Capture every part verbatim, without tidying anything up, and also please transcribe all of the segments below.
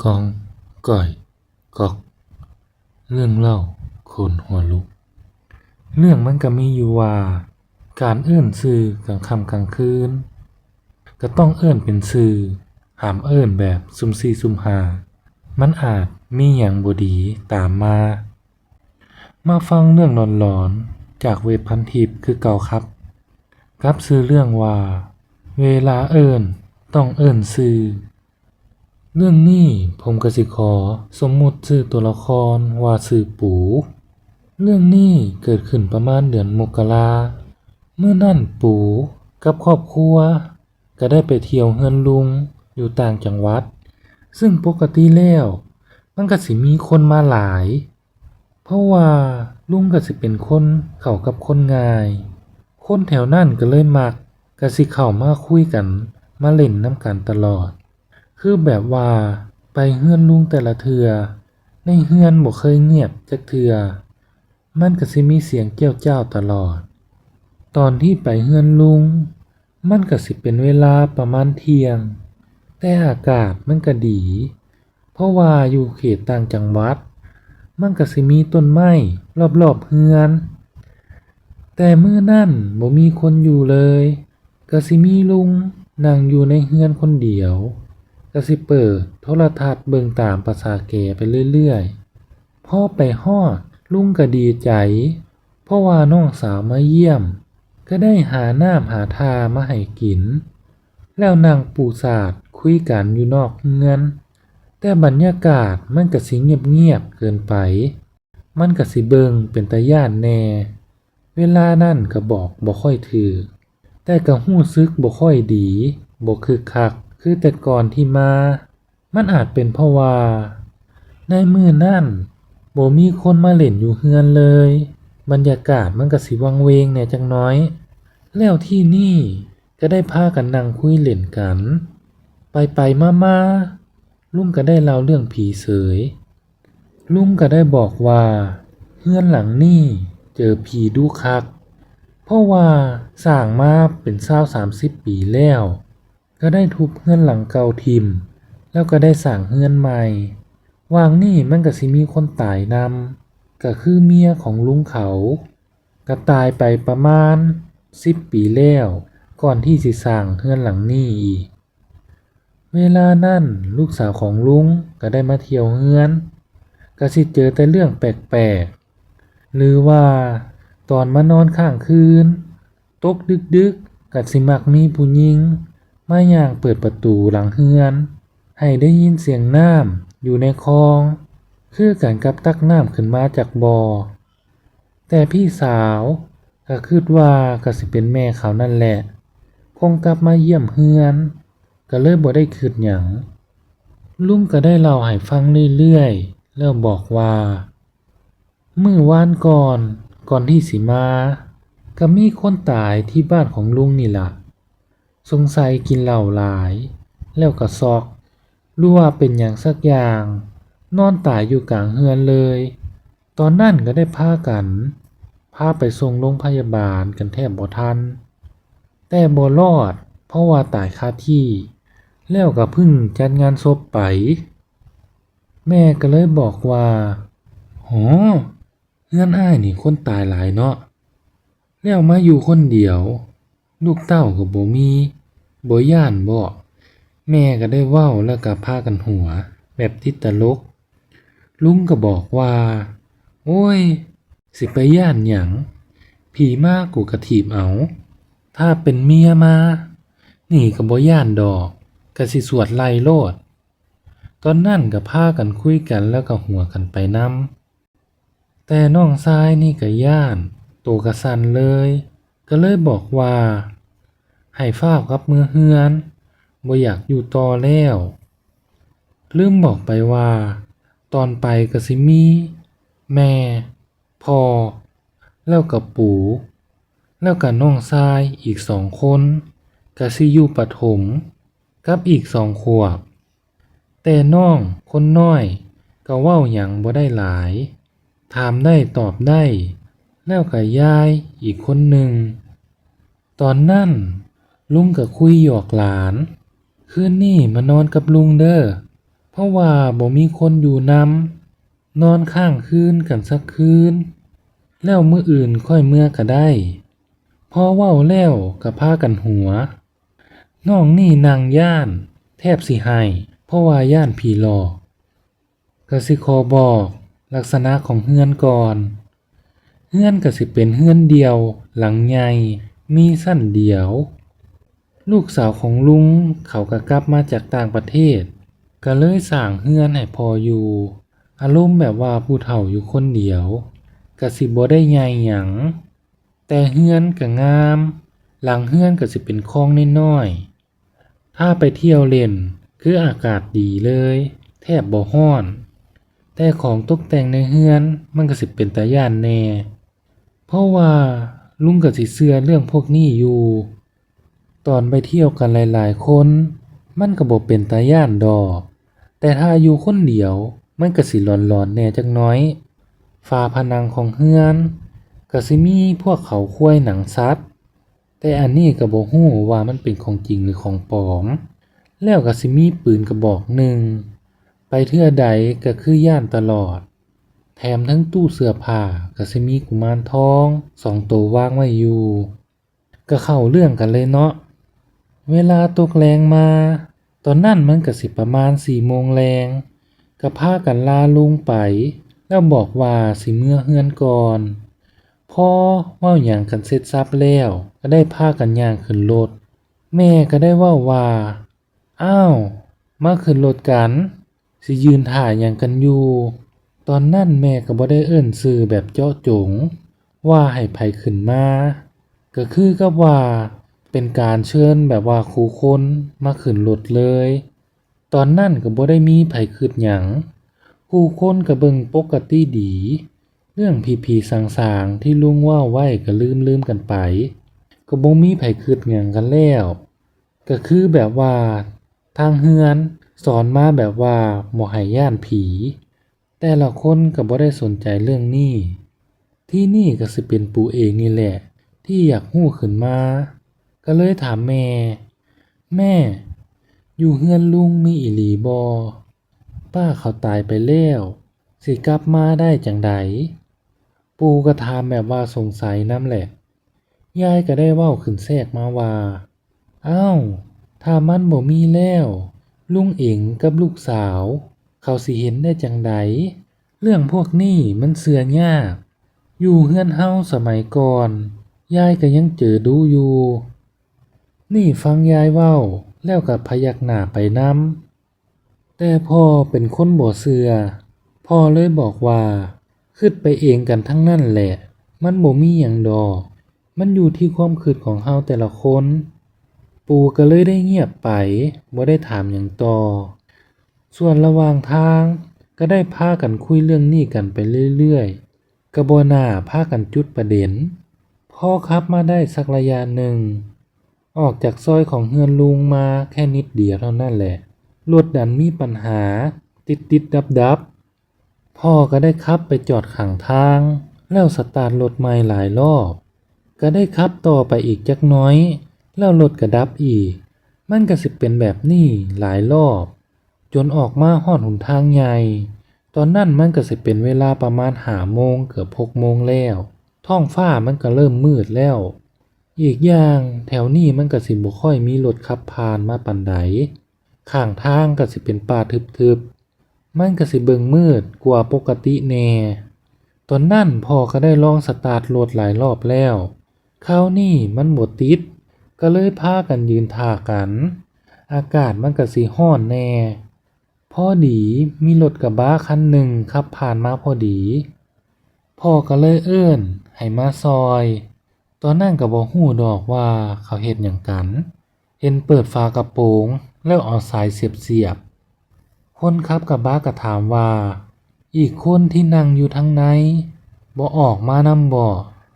กองก่อยกอก เรื่องเล่าขนหัวลุก เรื่องมันก็มีอยู่ว่า การเอิ้นชื่อกลางค่ำกลางคืน ก็ต้องเอิ้นเป็นชื่อ ห้ามเอิ้นแบบซุ่มสี่ซุ่มห้า มันอาจมีหยังบ่ดีตามมา มาฟังเรื่องหลอนๆจากเว็บพันทิปคือเก่าครับ กับชื่อเรื่องว่า เวลาเอิ้นต้องเอิ้นชื่อ เรื่องนี้ผมก็สิขอสมมุติชื่อตัวละครว่าชื่อปู เรื่องนี้เกิดขึ้นประมาณเดือนมกรา มื้อนั้นปูกับครอบครัวก็ได้ไปเที่ยวเฮือนลุงอยู่ต่างจังหวัด ซึ่งปกติแล้วมันก็สิมีคนมาหลาย เพราะว่าลุงก็สิเป็นคนเข้ากับคนง่าย คนแถวนั้นก็เลยมัก ก็สิเข้ามาคุยกัน มาเล่นนำกันตลอด คือแบบว่าไปเฮือนลุงแต่ละเทื่อ ในเฮือนบ่เคยเงียบจักเทื่อ มันก็สิมีเสียงเจี๊ยวจ้าวตลอด ตอนที่ไปเฮือนลุง มันก็สิเป็นเวลาประมาณเที่ยง แต่อากาศมันก็ดี เพราะว่าอยู่เขตต่างจังหวัด มันก็สิมีต้นไม้รอบๆเฮือน แต่มื้อนั้นบ่มีคนอยู่เลย ก็สิมีลุงนั่งอยู่ในเฮือนคนเดียว ก็สิเปิดโทรทัศน์เบิ่งตามประสาแกไปเรื่อยๆ พอไปฮอดลุงก็ดีใจ เพราะว่าน้องสาวมาเยี่ยม ก็ได้หาน้ำหาท่ามาให้กิน แล้วนั่งปูสาดคุยกันอยู่นอกเฮือน แต่บรรยากาศมันก็สิเงียบๆเกินไป มันก็สิเบิ่งเป็นตาย้านแหน่ เวลานั้นก็บอกบ่ค่อยถืก แต่ก็รู้สึกบ่ค่อยดี บ่คึกคัก คือแต่ก่อนที่มา มันอาจเป็นเพราะว่า ในมื้อนั้นบ่มีคนมาเล่นอยู่เฮือนเลย บรรยากาศมันก็สิวังเวงแหน่จักหน่อย แล้วทีนี้ก็ได้พากันนั่งคุยเล่นกัน ไปไปมามาๆ ลุงก็ได้เล่าเรื่องผีเสย ลุงก็ได้บอกว่าเฮือนหลังนี้เจอผีดุคัก เพราะว่าสร้างมาเป็นซาวสามสิบปีแล้ว ก็ได้ทุบเฮือนหลังเก่าถิ่ม แล้วก็ได้สร้างเฮือนใหม่ ว่างนี้มันก็สิมีคนตายนำ ก็คือเมียของลุงเขา ก็ตายไปประมาณสิบปีแล้ว ก่อนที่สิสร้างเฮือนหลังนี้อีก เวลานั้นลูกสาวของลุงก็ได้มาเที่ยวเฮือน ก็สิเจอแต่เรื่องแปลกๆ หรือว่าตอนมานอนค้างคืน ตกดึกๆ ก็สิมักมีผู้หญิงมาย่างเปิดประตูหลังเฮือน ให้ได้ยินเสียงน้ำอยู่ในคลอง คือกันกับตักน้ำขึ้นมาจากบ่อ แต่พี่สาวก็คิดว่าก็สิเป็นแม่เขานั่นแหละ คงกลับมาเยี่ยมเฮือน ก็เลยบ่ได้คิดหยัง ลุงก็ได้เล่าให้ฟังเรื่อยๆ แล้วบอกว่า มื้อวานก่อน ก่อนที่สิมา ก็มีคนตายที่บ้านของลุงนี่ล่ะ สงสัยกินเหล้าหลาย แล้วก็ซอก หรือว่าเป็นหยังสักอย่าง นอนตายอยู่กลางเฮือนเลย ตอนนั้นก็ได้พากัน พาไปส่งโรงพยาบาลกันแทบบ่ทัน แต่บ่รอด เพราะว่าตายคาที่ แล้วก็เพิ่งจัดงานศพไป แม่ก็เลยบอกว่า โห เฮือนอ้ายนี่คนตายหลายเนาะ แล้วมาอยู่คนเดียว ลูกเต้าก็บ่มี บ่ย้านบ่ แม่ก็ได้เว้าแล้วก็พากันหัว แบบติดตลก ลุงก็บอกว่า โอ้ย สิไปย้านหยัง ผีมากูกะถีบเอา ถ้าเป็นเมียมา นี่ก็บ่ย้านดอก ก็สิสวดไล่โลด ตอนนั้นก็พากันคุยกันแล้วก็หัวกันไปนำ แต่น้องชายนี่ก็ย้าน โตก็สั่นเลย ก็เลยบอกว่า ให้ฟ้าวกลับเมือเฮือน บ่อยากอยู่ต่อแล้ว ลืมบอกไปว่า ตอนไปก็สิมี แม่ พ่อ แล้วก็ปู่ แล้วก็น้องชายอีกสองคน ก็สิอยู่ประถม กับอีกสองขวบ แต่น้องคนน้อยก็เว้าหยังบ่ได้หลาย ถามได้ตอบได้ แล้วก็ยายอีกคนหนึ่ง ตอนนั้นลุงก็คุยหยอกหลาน คืนนี้มานอนกับลุงเด้อ เพราะว่าบ่มีคนอยู่นำ นอนค้างคืนกันสักคืน แล้วมื้ออื่นค่อยเมือก็ได้ พอเว้าแล้วก็พากันหัว น้องนี่นั่งย้าน แทบสิไห้ เพราะว่าย้านผีหลอก ก็สิขอบอกลักษณะของเฮือนก่อน เฮือนก็สิเป็นเฮือนเดี่ยวหลังใหญ่ มีชั้นเดียว ลูกสาวของลุงเขาก็กลับมาจากต่างประเทศ ก็เลยสร้างเฮือนให้พ่ออยู่ อารมณ์แบบว่าผู้เฒ่าอยู่คนเดียว ก็สิบ่ได้ใหญ่หยัง แต่เฮือนก็งาม หลังเฮือนก็สิเป็นคลองน้อยๆ ถ้าไปเที่ยวเล่นคืออากาศดีเลย แทบบ่ร้อน แต่ของตกแต่งในเฮือนมันก็สิเป็นตาย้านแหน่ เพราะว่าลุงก็สิเชื่อเรื่องพวกนี้อยู่ ตอนไปเที่ยวกันหลายๆคน มันก็บ่เป็นตาย้านดอก แต่ถ้าอยู่คนเดียวมันก็สิหลอนๆแหน่จักหน่อย ฝาผนังของเฮือนก็สิมีพวกเขาควายหนังสัตว์ แต่อันนี้ก็บ่ฮู้ว่ามันเป็นของจริงหรือของปลอม แล้วก็สิมีปืนกระบอกหนึ่ง ไปเทื่อใดก็คือย้านตลอด แถมทั้งตู้เสื้อผ้าก็สิมีกุมารทองสองตัววางไว้อยู่ ก็เข้าเรื่องกันเลยเนาะ เวลาตกแลงมา ตอนนั้นมันก็สิประมาณสี่โมงแลง ก็พากันลาลุงไป แล้วบอกว่าสิเมือเฮือนก่อน พอเว้าหยังกันเสร็จสับแล้ว ก็ได้พากันย่างขึ้นรถ แม่ก็ได้เว้าว่า อ้าว มาขึ้นรถกัน สิยืนถ่าหยังกันอยู่ ตอนนั้นแม่ก็บ่ได้เอิ้นชื่อแบบเจาะจง ว่าให้ไผขึ้นมา ก็คือกับว่าเป็นการเชิญแบบว่าคู่คนมาขึ้นรถเลย ตอนนั้นก็บ่ได้มีไผคิดหยัง คู่คนก็เบิ่งปกติดี เรื่องผีๆสางๆที่ลุงเว้าไว้ก็ลืมๆกันไป ก็บ่มีไผคิดหยังกันแล้ว ก็คือแบบว่าทางเฮือนสอนมาแบบว่าบ่ให้ย้านผี แต่ละคนก็บ่ได้สนใจเรื่องนี้ ที่นี่ก็สิเป็นปู่เองนี่แหละ ที่อยากฮู้ขึ้นมา ก็เลยถามแม่ แม่ อยู่เฮือนลุงมีอีหลีบ่ ป้าเขาตายไปแล้ว สิกลับมาได้จั่งใด ปู่ก็ถามแบบว่าสงสัยนำแหละ ยายก็ได้เว้าขึ้นแทรกมาว่า อ้าว ถ้ามันบ่มีแล้ว ลุงเองกับลูกสาว เขาสิเห็นได้จั่งใด เรื่องพวกนี้มันเชื่อยาก อยู่เฮือนเฮาสมัยก่อน ยายก็ยังเจอดูอยู่ นี่ฟังยายเว้า แล้วก็พยักหน้าไปนำ แต่พ่อเป็นคนบ่เชื่อ พ่อเลยบอกว่า คิดไปเองกันทั้งนั้นแหละ มันบ่มีหยังดอก มันอยู่ที่ความคิดของเฮาแต่ละคน ปู่ก็เลยได้เงียบไป บ่ได้ถามหยังต่อ ส่วนระหว่างทางก็ได้พากันคุยเรื่องนี้กันไปเรื่อยๆ ก็บ่น่าพากันจุดประเด็น พอขับมาได้สักระยะหนึ่ง ออกจากซอยของเฮือนลุงมาแค่นิดเดียวเท่านั้นแหละ รถดันมีปัญหาติดติดดับดับๆ พ่อก็ได้ขับไปจอดข้างทาง แล้วสตาร์ทรถใหม่หลายรอบ ก็ได้ขับต่อไปอีกจักหน้อย แล้วรถก็ดับอีก มันก็สิเป็นแบบนี้หลายรอบ จนออกมาฮอดหนทางใหญ่ ตอนนั้นมันก็สิเป็นเวลาประมาณห้าโมงเกือบหกโมงแล้ว ท้องฟ้ามันก็เริ่มมืดแล้ว อีกอย่างแถวนี้มันก็สิบ่ค่อยมีรถขับผ่านมาปานใด ข้างทางก็สิเป็นป่าทึบๆ มันก็สิเบิ่งมืดกว่าปกติแหน่ ตอนนั้นพ่อก็ได้ลองสตาร์ทรถหลายรอบแล้ว คราวนี้มันบ่ติด ก็เลยพากันยืนถ่ากัน อากาศมันก็สิร้อนแหน่ พอดีมีรถกระบะคันหนึ่งขับผ่านมาพอดี พ่อก็เลยเอิ้นให้มาซอย ตอนนั้นก็บ่ฮู้ดอกว่าเขาเฮ็ดหยังกัน เห็นเปิดฝากระโปรงแล้วเอาสายเสียบๆ คนขับกระบะก็ถามว่า อีกคนที่นั่งอยู่ทางใน บ่ออกมานำบ่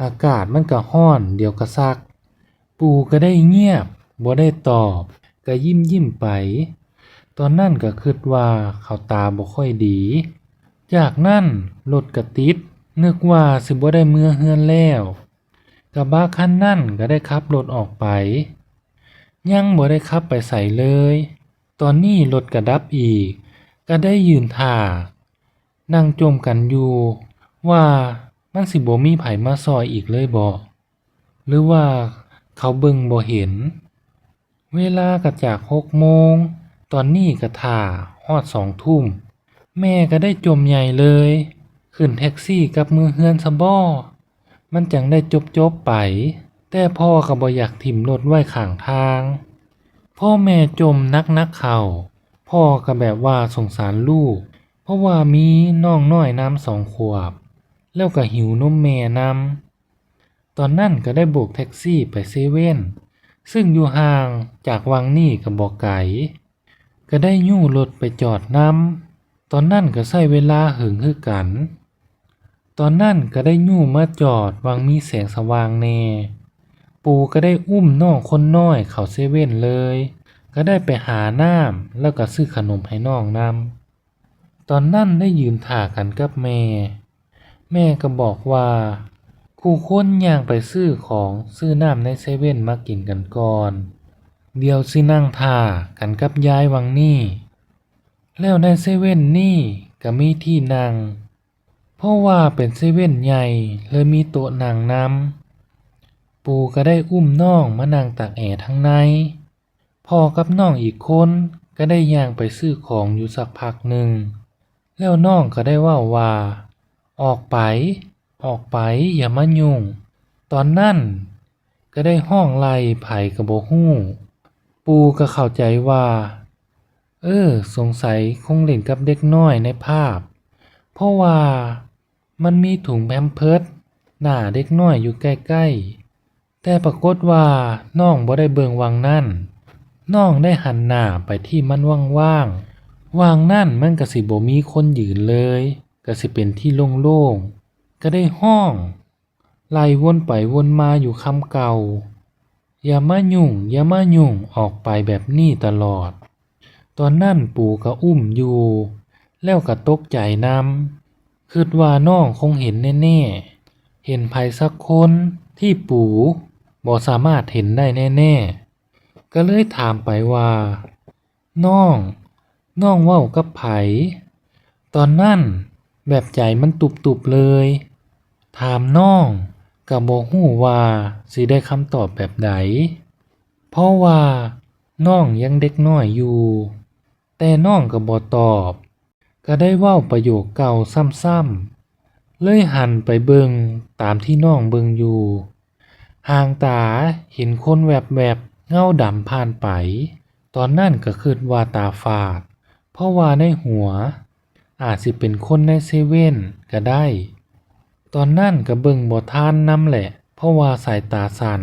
อากาศมันก็ร้อน เดี๋ยวก็ซัก ปู่ก็ได้เงียบ บ่ได้ตอบ ก็ยิ้มๆไป ตอนนั้นก็คิดว่าเขาตาบ่ค่อยดี จากนั้นรถก็ติด นึกว่าสิบ่ได้เมือเฮือนแล้ว กระบะคันนั้นก็ได้ขับรถออกไป ยังบ่ได้ขับไปไสเลย ตอนนี้รถก็ดับอีก ก ก็ได้ยืนท่า นั่งจ่มกันอยู่ ว่ามันสิบ่มีไผมาซ่อยอีกเลยบ่ หรือว่าเขาเบิ่งบ่เห็น เวลาก็จากหกโมง ตอนนี้ก็ท่าฮอดสองทุ่ม แม่ก็ได้จ่มใหญ่เลย ขึ้นแท็กซี่กลับเมือเฮือนซะบ่ มันจั่งได้จบๆไป แต่พ่อก็บ่อยากถิ่มรถไว้ข้างทาง พอแม่จ่มหนักๆเข้า พ่อก็แบบว่าสงสารลูก เพราะว่ามีน้องน้อยนำสองขวบ แล้วก็หิวนมแม่นำ ตอนนั้นก็ได้โบกแท็กซี่ไปเซเว่น ซึ่งอยู่ห่างจากวังนี่ก็บ่ไกล ก็ได้ยู้รถไปจอดนำ ตอนนั้นก็ใช้เวลาเหิงคือกัน ตอนนั้นก็ได้ยู้มาจอดวังมีแสงสว่างแน่ ปู่ก็ได้อุ้มน้องคนน้อยเข้าเซเว่นเลย ก็ได้ไปหาน้ำแล้วก็ซื้อขนมให้น้องนำ ตอนนั้นได้ยืนท่ากันกับแม่ แม่ก็บอกว่า คู่คนย่างไปซื้อของซื้อน้ำในเซเว่นมากินกันก่อน เดี๋ยวสินั่งท่ากันกับยายวังนี่ แล้วในเซเว่นนี่ก็มีที่นั่ง เพราะว่าเป็นเซเว่นใหญ่เลยมีโต๊ะนั่งนำ ปู่ก็ได้อุ้มน้องมานั่งตากแอร์ทั้งใน พ่อกับน้องอีกคนก็ได้ย่างไปซื้อของอยู่สักพักหนึ่ง แล้วน้องก็ได้เว้าว่า ออกไป ออกไป อย่ามายุ่ง ตอนนั้นก็ได้ฮ้องไล่ไผก็บ่ฮู้ ปู่ก็เข้าใจว่า เออ สงสัยคงเล่นกับเด็กน้อยในภาพ เพราะว่ามันมีถุงแพมเพิร์สหน้าเด็กน้อยอยู่ใกล้ๆ แต่ปรากฏว่าน้องบ่ได้เบิ่งวังนั้น น้องได้หันหน้าไปที่มันว่างๆ วังนั้นมันก็สิบ่มีคนยืนเลย ก็สิเป็นที่โล่งๆ ก็ได้ฮ้องไล่วนไปวนมาอยู่คำเก่า อย่ามายุ่ง อย่ามายุ่ง ออกไปแบบนี้ตลอด ตอนนั้นปู่ก็อุ้มอยู่ แล้วก็ตกใจนำ คิดว่าน้องคงเห็นแน่ๆ เห็นไผสักคนที่ปู่บ่สามารถเห็นได้แน่ๆ ก็เลยถามไปว่า น้อง น้องเว้ากับไผ ตอนนั้นแบบใจมันตุบๆเลย ถามน้องก็บ่ฮู้ว่าสิได้คำตอบแบบใด เพราะว่าน้องยังเด็กน้อยอยู่ แต่น้องก็บ่ตอบ ก็ได้เว้าประโยคเก่าซ้ำๆ เลยหันไปเบิ่งตามที่น้องเบิ่งอยู่ ห่างตาเห็นคนแวบๆ เงาดำผ่านไป ตอนนั้นก็คิดว่าตาฝาด เพราะว่าในหัว อาจสิเป็นคนในเซเว่นก็ได้ ตอนนั้นก็เบิ่งบ่ทันนำแหละ เพราะว่าสายตาสั้น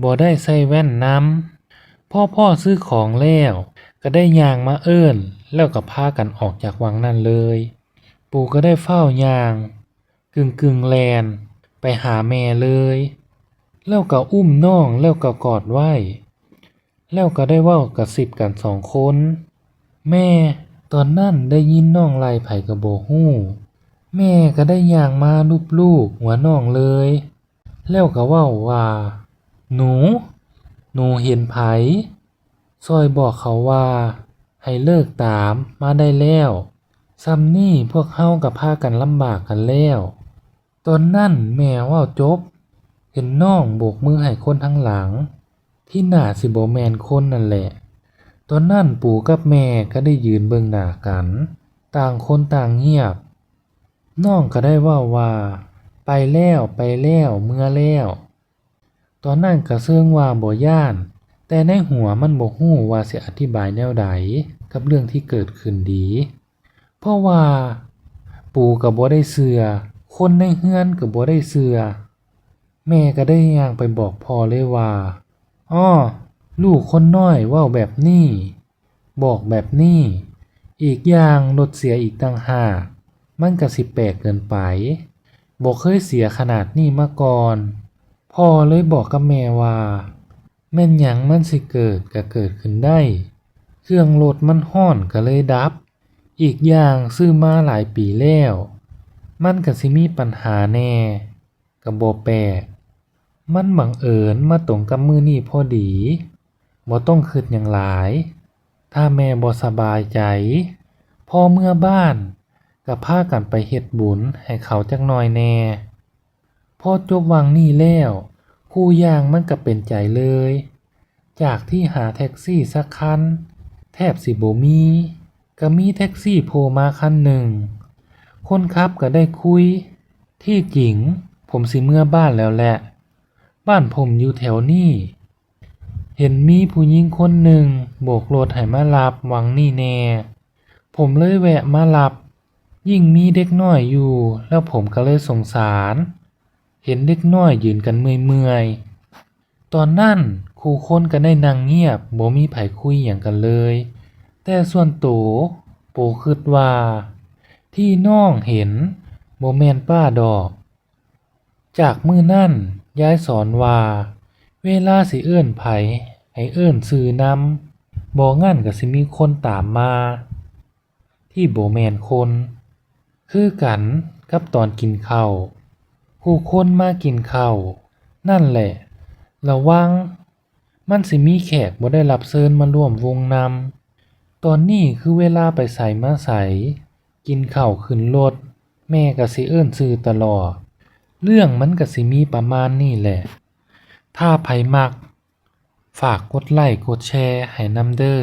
บ่ได้ใส่แว่นนำ พอพ่อซื้อของแล้ว ก็ได้ย่างมาเอิ้น แล้วก็พากันออกจากวังนั่นเลย ปู่ก็ได้ฟ้าวย่าง กึ่งๆแล่นไปหาแม่เลย แล้วก็อุ้มน้อง แล้วก็กอดไว้ แล้วก็ได้เว้ากระซิบกันสองคน แม่ ตอนนั้นได้ยินน้องไล่ไผก็บ่ฮู้ แม่ก็ได้ย่างมาลูบๆหัวน้องเลย แล้วก็เว้าว่า หนู หนูเห็นไผ ซ่อยบอกเขาว่า ให้เลิกตามมาได้แล้ว ส่ำนี้พวกเฮาก็พากันลำบากกันแล้ว ตอนนั้นแม่เว้าจบ เห็นน้องโบกมือให้คนทั้งหลัง ที่น่าสิบ่แม่นคนนั่นแหละ ตอนนั้นปู่กับแม่ก็ได้ยืนเบิ่งหน้ากัน ต่างคนต่างเงียบ น้องก็ได้เว้าว่า ไปแล้ว ไปแล้ว เมือแล้ว ตอนนั้นก็เชิงว่าบ่ย้าน แต่ในหัวมันบ่ฮู้ว่าสิอธิบายแนวใดกับเรื่องที่เกิดขึ้นดี เพราะว่าปู่ก็บ่ได้เชื่อ คนในเฮือนก็บ่ได้เชื่อ แม่ก็ได้ย่างไปบอกพ่อเลยว่า อ้อ ลูกคนน้อยเว้าแบบนี้ บอกแบบนี้ อีกอย่างรถเสียอีกต่างหาก มันก็สิแปลกเกินไป บ่เคยเสียขนาดนี้มาก่อน พ่อเลยบอกกับแม่ว่า แม่นหยังมันสิเกิดก็เกิดขึ้นได้ เครื่องรถมันฮ้อนก็เลยดับ อีกอย่างซื้อมาหลายปีแล้ว มันก็สิมีปัญหาแน่ ก็บ่แปลก มันบังเอิญมาตรงกับมื้อนี้พอดี บ่ต้องคิดหยังหลาย ถ้าแม่บ่สบายใจ พอเมือบ้านก็พากันไปเฮ็ดบุญให้เขาจักหน่อยแหน่ พอจบวังนี้แล้ว คู่ย่างมันก็เป็นใจเลย จากที่หาแท็กซี่สักคัน แทบสิบ่มี ก็มีแท็กซี่โผล่มาคันหนึ่ง คนขับก็ได้คุย ที่จริงผมสิเมือบ้านแล้วแหละ บ้านผมอยู่แถวนี้ เห็นมีผู้หญิงคนหนึ่งโบกรถให้มารับวังนี้แหน่ ผมเลยแวะมารับ ยิ่งมีเด็กน้อยอยู่ แล้วผมก็เลยสงสาร เห็นเด็กน้อยยืนกันเมื่อยๆ ตอนนั้นคู่คนก็ได้นั่งเงียบ บ่มีไผคุยหยังกันเลย แต่ส่วนโต โปคิดว่า ที่น้องเห็นบ่แม่นป้าดอก จากมื้อนั้นยายสอนว่า เวลาสิเอิ้นไผ ให้เอิ้นชื่อนำ บ่งั้นก็สิมีคนตามมา ที่บ่แม่นคน คือกันกับตอนกินข้าว คู่คนมากินข้าว นั่นแหละ ระวัง มันสิมีแขกบ่ได้รับเชิญมาร่วมวงนำ ตอนนี้คือเวลาไปไสมาไส กินข้าวขึ้นรถ แม่ก็สิเอิ้นชื่อตลอด เรื่องมันก็สิมีประมาณนี้แหละ ถ้าไผมัก ฝากกดไลค์กดแชร์ให้นำเด้อ